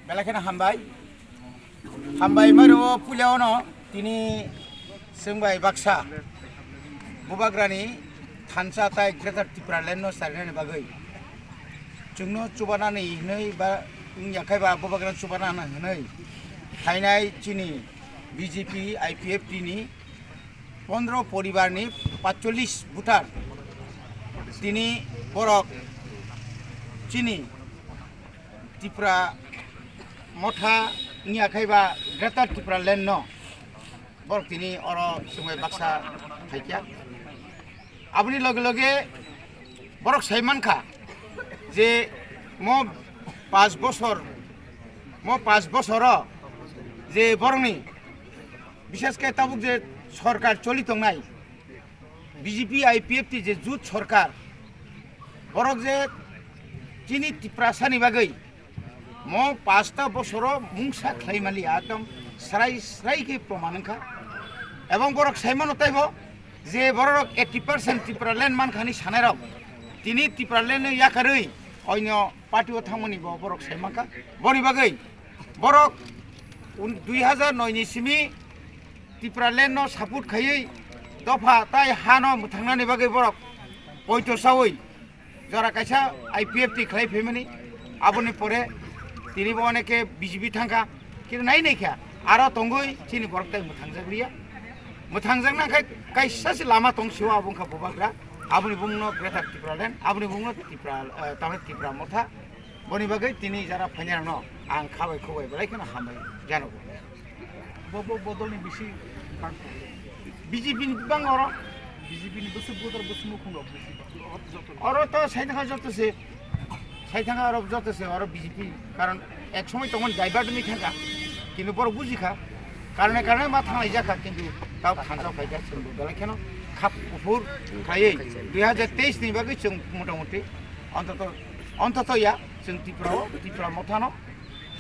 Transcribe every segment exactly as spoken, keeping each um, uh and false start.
Belai kheno hambai. Hambai maro puila ono tini chwng bai baksa Bubagrani thansa tai Greater Tipraland no sarinani bagwi. Chwngno chubanani hinwi ba wngya khai ba Bubagrani chubanani hinwi phainai chini B J P I P F T ni pondro poribarni paitsollis voter tini borok chini Tipra Motha wngya khai ba Greater Tipraland no borok tini oro chwngbai baksa phaikha. Aboni loge loge borok sai mankha je mo panch bosor, mo panch bosoro je borokni bishesh khe tabuk je sorkar choli tongnai B J P I P F T je jut sorkar, borok je chini Tiprasani bagwi mo pasta bosoro mungsa khlai mali, ekdom srai srai khe proman wngkha. Ebong borok sai mano taibo je borok eighty percent Tipraland mankhani sanairok tini Tipraland no yakarwi oino party o thangmani bo borok sai mankha. Boni bagwi borok un-, dui hajar noi ni simi Tipraland no support khaiwi dopha tai hano mwthangnani bagwi borok poito sawi jora kaisa I P F T khlai phaimani, aboni pore tini bo oneke B J P thangkha, kintu nai nai kha aro tongwi chini borok tai mwthangjak liya. Mwthangjakna khe kaisa se lama tong sio abo wngkha Bubagra, aboni bumungno Greater Tipraland, aboni bumungno Tipra, eh, tamni Tipra Motha. Boni bagwi tini jara phainai rokno ang khabai khubai belai kheno hambai janogo. Bo, bo, bodolni bisi bang. B J P ni bang oro. B J P ni bwswk bodol bwswk mukhung rok bisi bang. Oro joto. Oro to saithangkha joto se. Saithangkha oro joto se oro B J P. Karon ek somoi tongmani divert wngwi thangkha. Kintu borok bujikha. Karone karone ma thanglai jakha kintu tao thansa phaikha chwng bo belai kheno khap kuphur khaiwi dui hajar teis ni bagwi chwng motamuti ontoto, ontoto ya chwng Tripura o, Tripura Motha no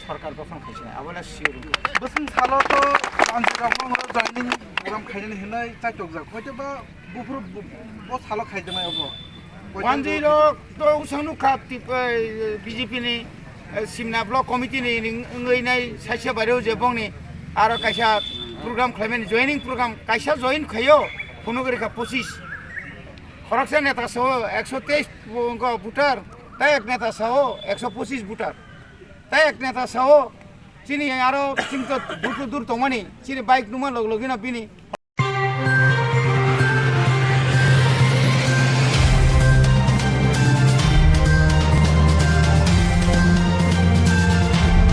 sorkar gothon khaisai, abo le sure. Bwswng salo to Wanjwi rok no joining program khainani hinwi chaitok jak. Hoito ba buphuru bu-, bo salo khaijaknai obo. Wanjwi rok to usang nukha tip-, eh, B J P ni, eh, Simna Block Committee ni ring-, wngwi nai saisa baireo je bongni aro kaisa program khlaimani joining program kaisa join khaio phunugwi rikha pochis. Khoroksa neta sao ekso teis bo wngkha voter, tei ek neta sao ekso pochis voter. Tei ek neta sao, chini aro chini to dur to dur tongmani, chini bike numa log logino bini